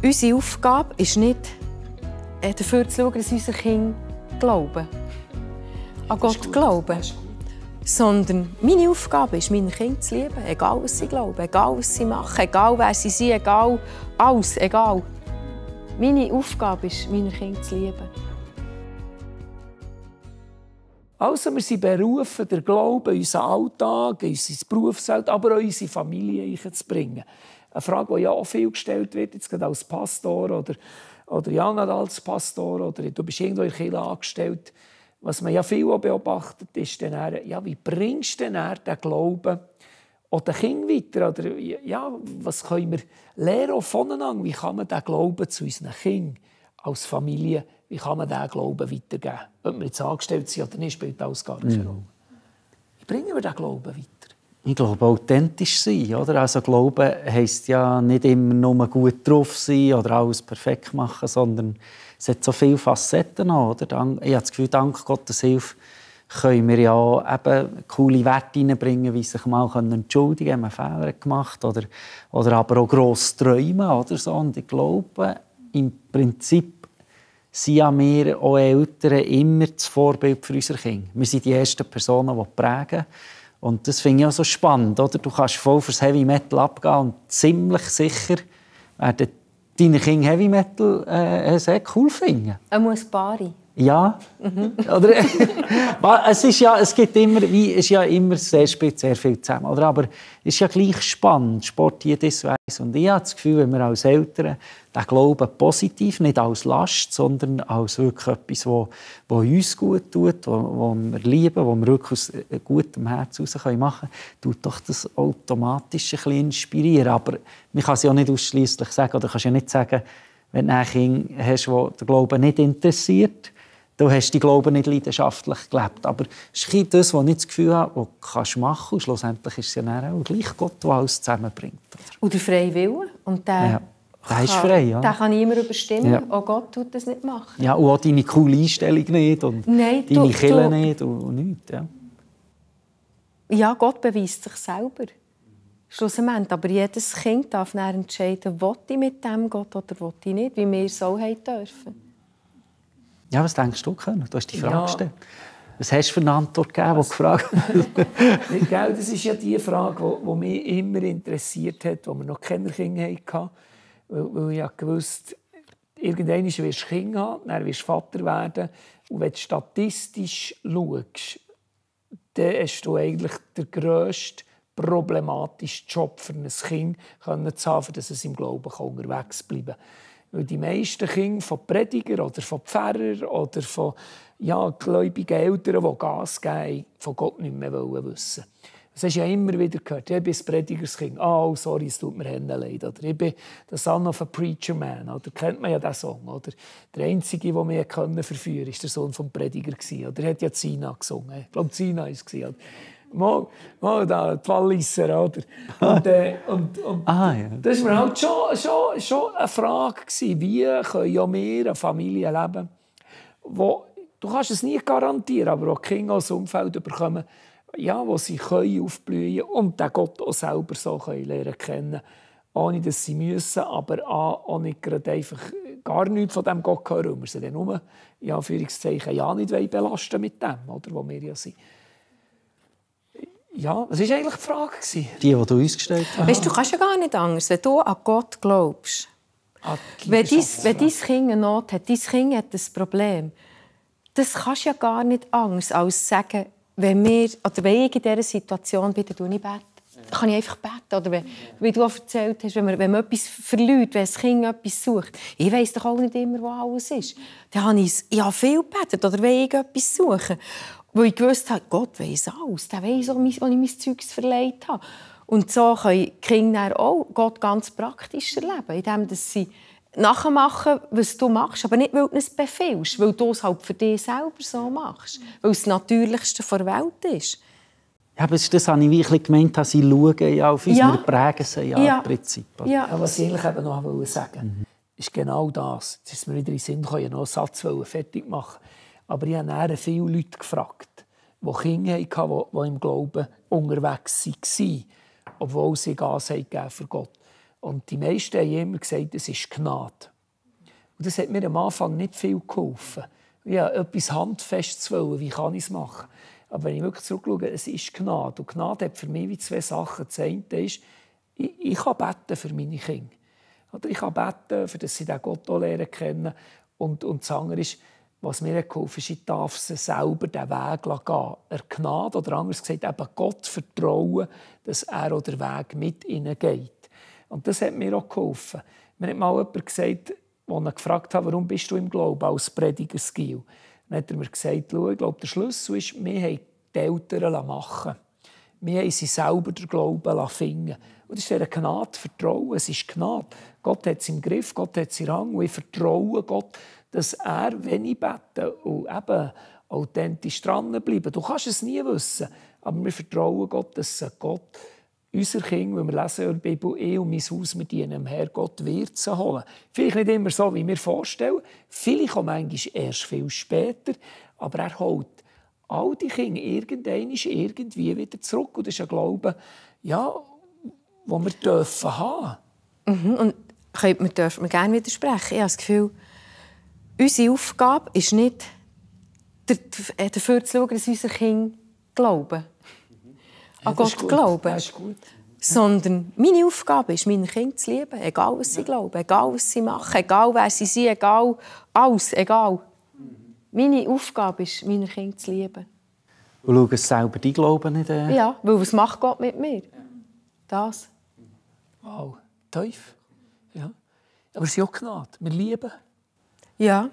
Unsere Aufgabe ist nicht, dafür zu schauen, dass unsere Kinder glauben. An Gott glauben. Sondern meine Aufgabe ist, meine Kinder zu lieben. Egal, was sie glauben, egal, was sie machen, egal, wer sie sind, egal, alles, egal. Meine Aufgabe ist, meine Kinder zu lieben. Also, wir sind berufen, den Glauben in unseren Alltag, in unser Berufsfeld, aber auch in unsere Familie einzubringen. Eine Frage, die ja auch viel gestellt wird, jetzt gerade als Pastor oder ja nicht als Pastor oder du bist irgendwo in der Kirche angestellt. Was man ja viel beobachtet, ist dann, ja, wie bringst du denn den Glauben auch den Kindern weiter? Oder ja, was können wir lernen voneinander? Wie kann man den Glauben zu unseren Kindern als Familie, wie kann man diesen Glauben weitergeben? Ob wir jetzt angestellt sind oder nicht, spielt alles gar keine Rolle. Wie bringen wir den Glauben weiter? Ich glaube, authentisch sein. Oder? Also, Glauben heisst ja nicht immer nur gut drauf sein oder alles perfekt machen, sondern es hat so viele Facetten. Oder? Ich habe das Gefühl, dank Gottes Hilfe können wir ja eben coole Werte hineinbringen, wie sich mal entschuldigen können, wenn man Fehler gemacht hat. Oder aber auch gross träumen. Oder so. Und ich glaube, im Prinzip sind ja wir auch Eltern immer das Vorbild für unsere Kinder. Wir sind die ersten Personen, die prägen. Und das finde ich auch so spannend. Oder? Du kannst voll fürs Heavy Metal abgehen und ziemlich sicher werden deine Kinder Heavy Metal sehr cool finden. Muss Bari. Ja. Oder, es gibt immer, ist ja immer sehr viel zusammen. Oder? Aber es ist ja gleich spannend, Sport jedes Weiss. Und ich habe das Gefühl, wenn wir als Eltern den Glauben positiv, nicht als Last, sondern als wirklich etwas, was uns gut tut, was wir lieben, was wir wirklich aus gutem Herz heraus machen können, tut doch das automatisch ein bisschen inspirieren. Aber man kann es ja nicht ausschliesslich sagen. Oder kannst ja nicht sagen, wenn du ein Kind hast, das den Glauben nicht interessiert, du hast die Glauben nicht leidenschaftlich gelebt. Aber es ist das, was ich das Gefühl habe, was du machen kannst. Und schlussendlich ist es ja auch gleich Gott, der alles zusammenbringt. Und der freie Wille. Und der ist frei. Ja. Den kann niemand überstimmen. Ja. Auch Gott tut das nicht machen. Ja, und auch deine coole Einstellung nicht. Und nein, deine Kirche nicht. Und nichts. Ja. Ja, Gott beweist sich selber. Schlussendlich. Aber jedes Kind darf dann entscheiden, will ich mit dem Gott oder will ich nicht, wie wir es auch haben dürfen. Ja, was denkst du, Können? Du hast die Frage gestellt. Was hast du für eine Antwort gegeben, die gefragt Das ist ja die Frage, die mich immer interessiert hat, als wir noch keine Kinder hatten. Weil ich wusste, irgendwann wirst du Kinder haben, dann wirst du Vater werden. Und wenn du statistisch schaust, dann hast du eigentlich den grössten problematischen Job für ein Kind zu haben, dass es im Glauben unterwegs bleiben kann. Weil die meisten Kinder von Predigern oder von Pfarrern oder von gläubigen Eltern, die Gas geben, von Gott nicht mehr wissen. Das hast du ja immer wieder gehört. Ich bin ein Predigerskind. Oh, sorry, es tut mir leid. Oder ich bin der Son of a Preacher Man. Oder kennt man ja diesen Song. Oder der Einzige, der mich verführen konnte, war der Sohn des Predigers. Oder er hat ja Zina gesungen. Ich glaube, Zina war es. Mal da, die Walliser, oder? Das war halt schon eine Frage, wie können ja wir eine Familie leben, wo du kannst es nie garantieren, aber auch die Kinder als Umfeld bekommen, ja, wo sie aufblühen und den Gott auch selber so lernen kennen, ohne dass sie müssen, aber auch nicht gerade einfach gar nichts von dem Gott hören, und wir sie dann nur, in Anführungszeichen, ja nicht belasten mit dem, oder, wo wir ja sind. Ja, was war eigentlich die Frage? Die du uns gestellt hast. Weißt, du kannst ja gar nicht anders, wenn du an Gott glaubst. Wenn dein Kind eine Not hat, dein Kind hat ein Problem, das kannst du ja gar nicht anders als sagen, wenn ich in dieser Situation bin, dann bete ich. Dann kann ich einfach beten. Oder wie du auch erzählt hast, wenn man etwas verliert, wenn das Kind etwas sucht. Ich weiss doch auch nicht immer, wo alles ist. Dann habe ich viel gebetet, oder wenn ich etwas suche. Weil ich gewusst habe, Gott weiss alles. Der weiss auch, wo ich mein Zeugs verleiht habe. Und so können die Kinder auch Gott ganz praktisch erleben, indem sie nachmachen, was du machst, aber nicht, weil du es befehlst, weil du es halt für dich selber so machst, weil es das Natürlichste der Welt ist. Ja, aber das habe ich wirklich gemeint, dass sie schauen ja auf uns, wir prägen sie im Prinzip. Ja. Was ich eigentlich eben noch sagen ist genau das. Jetzt ist mir wieder in den Sinn gekommen, ich noch einen Satz fertig machen. Aber ich habe viele Leute gefragt, die Kinder hatten, die im Glauben unterwegs waren, obwohl sie Gas gegeben für Gott. Und die meisten haben immer gesagt, es ist Gnade. Und das hat mir am Anfang nicht viel geholfen. Ja, etwas Handfestes zu wollen, wie kann ich es machen? Aber wenn ich wirklich zurückschaue, es ist Gnade. Und Gnade hat für mich wie 2 Sachen. Das eine ist, ich kann beten für meine Kinder. Oder ich kann beten, für dass sie den Gott auch lernen kennen. Und das andere ist, was mir geholfen ist, ich darf sie selber den Weg gehen. Gnade, oder anders gesagt, eben Gott vertrauen, dass er auch den Weg mit ihnen geht. Und das hat mir auch geholfen. Mir hat mal jemand gesagt, als ich gefragt habe, warum bist du im Glauben als Prediger-Skill? Dann hat er mir gesagt, schau, ich glaube, der Schlüssel ist, wir haben die Eltern machen. Wir haben sie selber den Glauben finden. Und das ist eine Gnade, Vertrauen. Es ist Gnade. Gott hat es im Griff, Gott hat es in Rang. Und ich vertraue Gott, dass er, wenn ich bete, und eben authentisch dranbleibe. Du kannst es nie wissen, aber wir vertrauen Gott, dass Gott unser Kind, wenn wir lesen in der Bibel, ich und mein Haus, wir dienen dem Herrn, Gott wird sie holen. Vielleicht nicht immer so, wie wir vorstellen. Vielleicht auch manchmal erst viel später. Aber er holt all die Kinder irgendwie wieder zurück. Und das ist ein Glaube, ja, den wir dürfen haben. Und wir dürfen gerne widersprechen. Ich habe das Gefühl, unsere Aufgabe ist nicht, dafür zu schauen, dass unsere Kinder glauben. Ja, an Gott glauben. Sondern meine Aufgabe ist, meine Kinder zu lieben, egal was sie glauben, egal was sie machen, egal wer sie sind, egal alles, egal. Meine Aufgabe ist, meine Kinder zu lieben. Und schauen sie selber die Glauben nicht an? Ja, weil was macht Gott mit mir? Das. Wow, tief. Ja. Aber es ist auch Gnade. Wir lieben. Ja.